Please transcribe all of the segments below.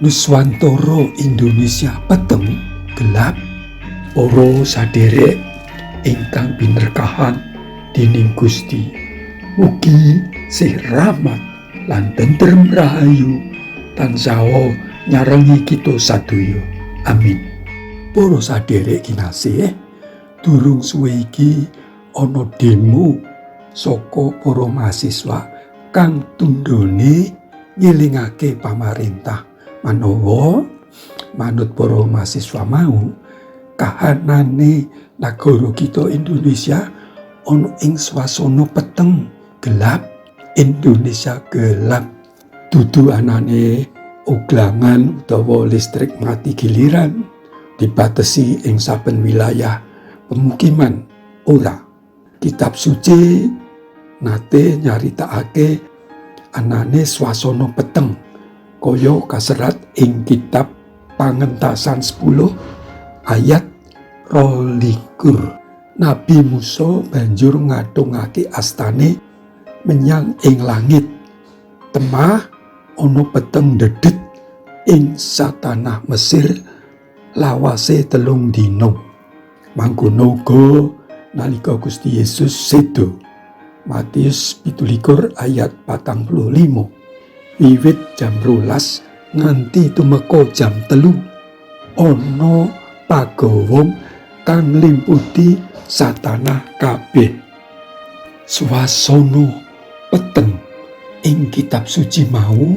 Nuswantoro Indonesia peteng gelap. Para saderek ingkang binerkahan dening Gusti, mugi sih rahmat lan tentrem rahayu tansah nyarengi kita sadaya. Amin. Para saderek kinasih, durung suwe iki ana demo saka para mahasiswa kang tundhone ngelingake pamarentah manawa manut para mahasiswa mau kahanane nagara kita Indonesia ana ing swasana peteng gelap. Indonesia gelap dudu anane oglangan utawa listrik mati giliran dibatesi ing saben wilayah pemukiman, ora. Kitab suci nate nyaritakake anane swasana peteng kaya kaserat ing kitab Pangentasan 10 ayat 22. Nabi Musa banjur ngatungake astane menyang ing langit. Temah ana peteng dedet ing satanah Mesir lawase 3 dina. Mangkono uga nalika Gusti Yesus sedo. Matius 17 ayat 45. Wiwit jam 12 nganti tumeka jam 3 ana pagawong kang nglimputi satanah kabeh. Swasana peteng ing kitab suci mau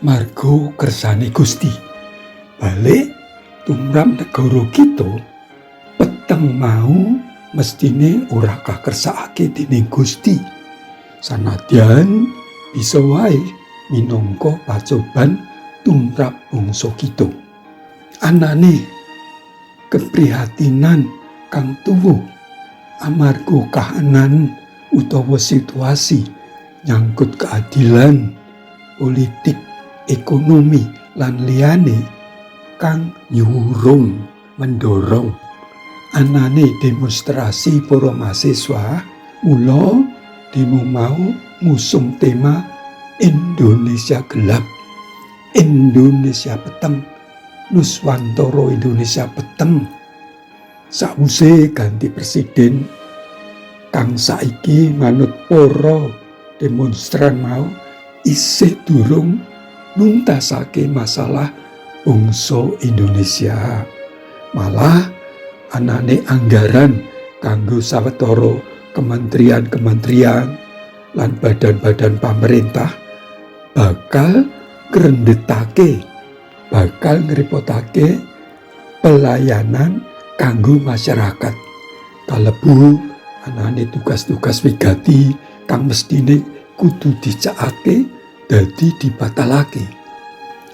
marga kersane Gusti. Balik tumrap negara kita, peteng mau mestine ora kakersakake dening Gusti. Sanadyan bisa wae minangka pacoban tumrap bangsa kita. Anane keprihatinan kang tuwuh amarga kahanan utawa situasi nyangkut keadilan, politik, ekonomi lan liyane kang nyurung mendorong anane demonstrasi para mahasiswa. Mula demo mau ngusung tema Indonesia gelap, Indonesia peteng, Nuswantoro Indonesia peteng. Sakwise ganti presiden kang saiki manut para demonstran mau isih durung nuntasake masalah bangsa Indonesia. Malah anane anggaran kanggo sawetara kementerian-kementerian lan badan-badan pamerintah bakal ngrendetake, bakal ngrepotake pelayanan kanggo masyarakat. Kalebu anane tugas-tugas wigati kang mestine kudu dicakake dadi dibatalake.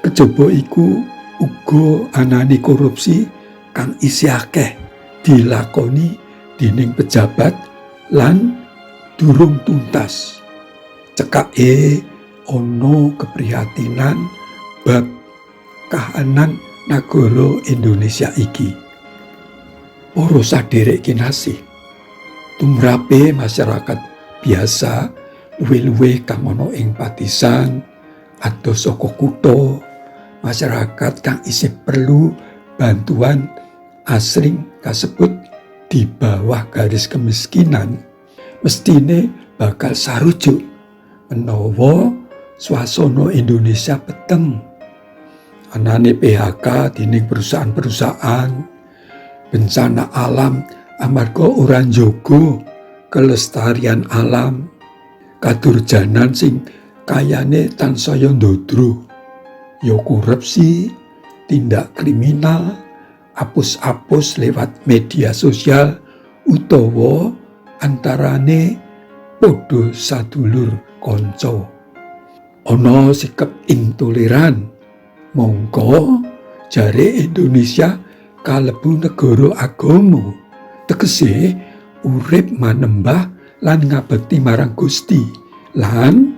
Kejaba iku uga anane korupsi kang isih akeh dilakoni dening pejabat lan durung tuntas. Cekake ana keprihatinan bab kahanan nagara Indonesia iki. Para saderek kinasih, tumrape masyarakat biasa, luwih-luwih kang ana ing padesan adoh saka kutha, masyarakat kang isih perlu bantuan asring kasebut di bawah garis kemiskinan, mestine bakal sarujuk menawa swasana Indonesia peteng. Anane PHK dening perusahaan-perusahaan, bencana alam amarga ora njaga kelestarian alam, kadurjanan sing kayane tansaya ndodro, ya korupsi, tindak kriminal, apus-apus lewat media sosial utawa antarane padha sadulur kanca. Ana sikap intoleran, mongko jare Indonesia kalebu negara agama, tegese urip manembah lan ngabekti marang Gusti lan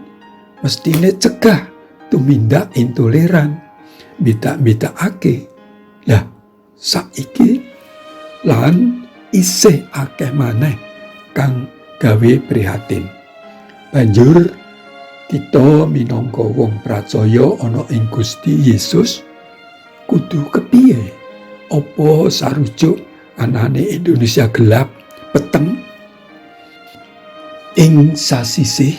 mestine cegah tumindak intoleran, beda-bedakake. Lah, saiki lan isih akeh maneh kang gawe prihatin. Banjur kita minangka wong pracaya ana ing Gusti Yesus Kudu kepiye? Apa sarujuk anane Indonesia gelap peteng? Ing sasisih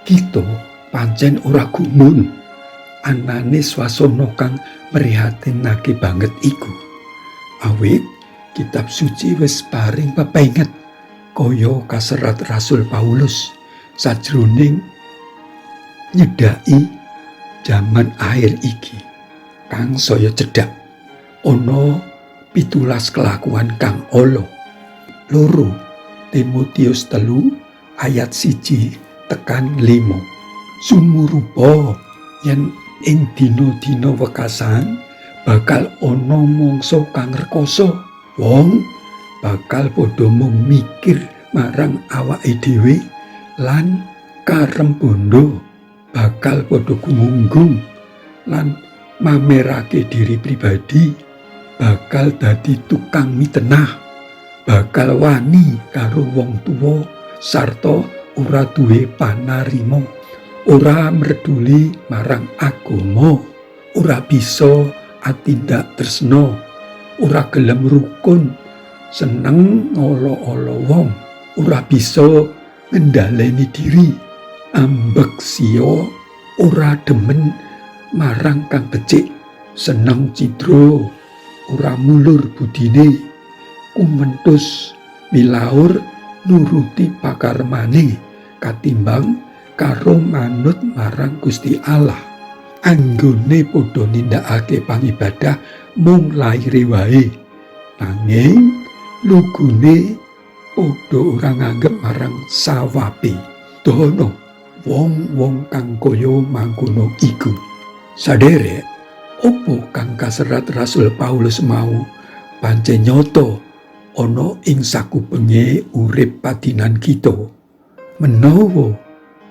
kita pancen ora gumun anane swasana kang mrihatinake banget iku. Awit kitab suci wis paring pepenget kaya kaserat Rasul Paulus sajroning nyedhaki jaman akhir iki kang saya cedhak. Ana 17 kelakuan kang ala. 2 Timotius 3 ayat 1 tekan 5. Sumurupa yen ing dina-dina wekasan bakal ana mangsa kang rekoso. Wong bakal padha mung mikir marang awake dhewe lan karem bondo, bakal padha gumunggung lan mamerake diri pribadi, bakal dadi tukang mitenah, bakal wani karo wong tuwa sarta ora duwe panarima, ora mreduli marang agama, ora bisa atindak tresna, ora gelem rukun, seneng ngolo-olo wong, ora bisa ngendhaleni diri, ambek sia, ora demen marang kang becik, seneng cidra, ora mulur budine, kumentus milaur nuruti pakarmane katimbang karo manut marang Gusti Allah. Anggone padha nindakake pangibadah mung laire wae, nanging lugune padha ora nganggep marang sawabe. Dono wong-wong kang kaya mangkono iku. Saderek, opo kang kaserat Rasul Paulus mau pancen nyata ana ing sakubenge urip padinan kita. Menawa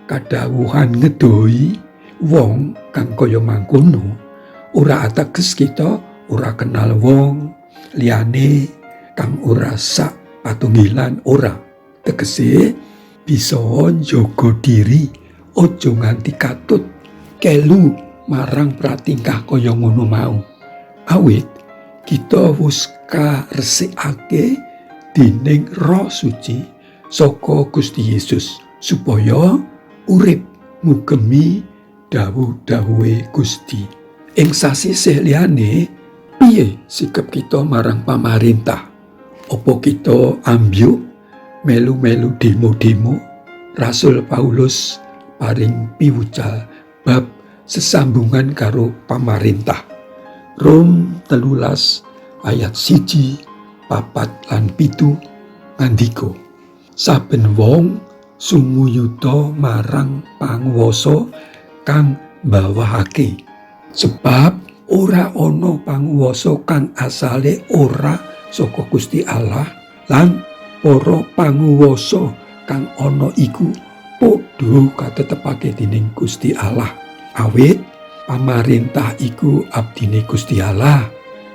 kadhawuhan ngedohi wong kang kaya mangkono, ora ateges kita ora kenal wong liyane kang ora sak patunggilan, ora. Tegese bisa njaga diri aja nganti katut kelu marang pratingkah kaya ngono mau. Awit kita wis karesikake dening Roh Suci saka Gusti Yesus supaya urip ngugemi dawuh-dawuhe Gusti. Ing sasisih liyane, piye sikap kita marang pamarentah? Apa kita ambyuk melu-melu demo-demo? Rasul Paulus paring piwucal bab sesambungan karo pamarentah. Rom 13 ayat 1, 4 lan 7 ngandika, saben wong sumuyuta marang panguwasa kang mbawahake, sebab ora ana panguwasa kang asale ora saka Gusti Allah, lan para panguwasa kang ana iku padha katetepake dening Gusti Allah. Awit pamarentah iku abdine Gusti Allah,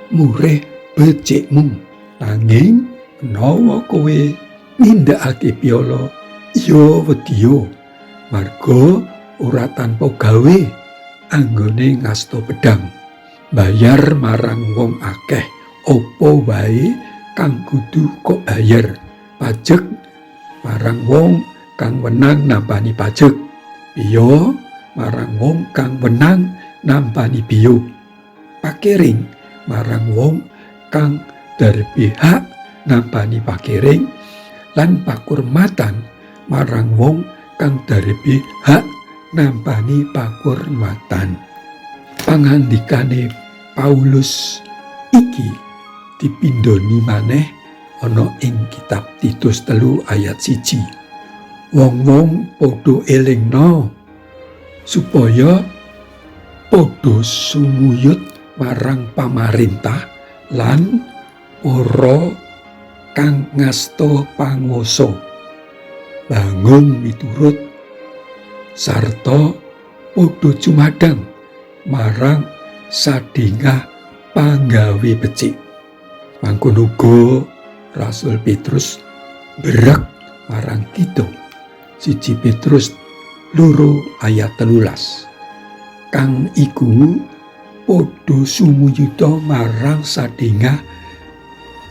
murih becikmu. Nanging menawa kowe nindakake piala, ya wedya, marga ora tanpa gawe anggone ngasta pedang. Bayar marang wong akeh apa wae kang kudu kok bayar. Pajek marang wong kang wenang nampani pajek, biya marang wong kang wenang nampani biya, pakiring marang wong kang darbe hak nampani pakiring, lan pakurmatan marang wong kang darbe hak nampani pakurmatan. Pangandikane Paulus iki dipindhoni maneh ana ing kitab Titus 3 ayat 1. Wong-wong padha elingno supaya padha sumuyut marang pamarentah lan para kang ngasta panguwasa, bangun miturut sarta padha jumadang marang sadingah panggawe becik. Mangkono uga Rasul Petrus berek marang kita. 1 Petrus 2 ayat 13. Kang iku Padha sumuyuta marang sadingah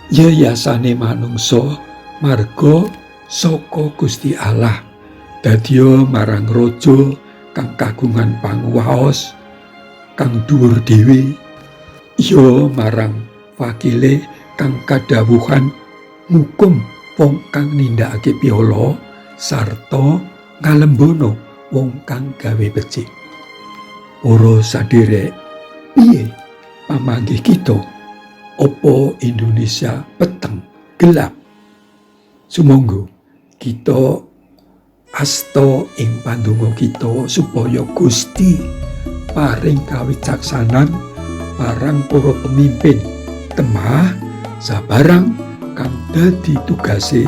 yayasane manungsa, marga saka Gusti Allah. Dadiya marang raja kang kagungan panguwaos kang dhuwur dhewe, ya marang wakile kang kadhawuhan ngukum wong kang nindakake piala sarta ngalembono wong kang gawe becik. Para saderek, piye pamanggih kita? Apa Indonesia peteng gelap? Sumangga kita asta ing pandonga kita supaya Gusti paring kawicaksanan marang para pemimpin temah sabarang kang dadi tugase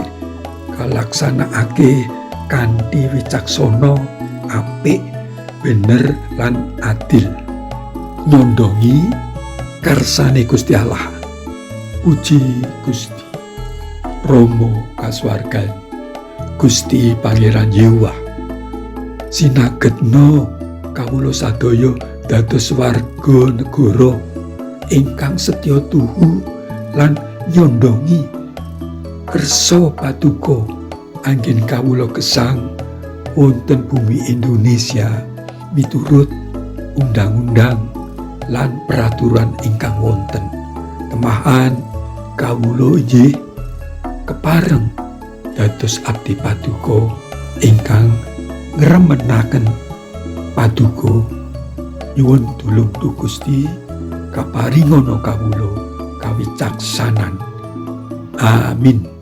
kalaksanakake kanthi wicaksana, apik, bener lan adil, nyondongi karsane Gusti Allah. Puji Gusti Rama kasuwargan, Gusti Pangeran Yehuwa, sinagedna kawula sadaya dados warga negara ingkang setya tuhu lan nyondongi kersa paduka. Anggen kawula gesang wonten bumi Indonesia miturut undang-undang lan peraturan ingkang wonten. Temahan kawula inggih kepareng dados abdi paduka ingkang ngremenaken paduka. Nyuwun tulung duh Gusti, kaparingono kawula kawicaksanan. Amin.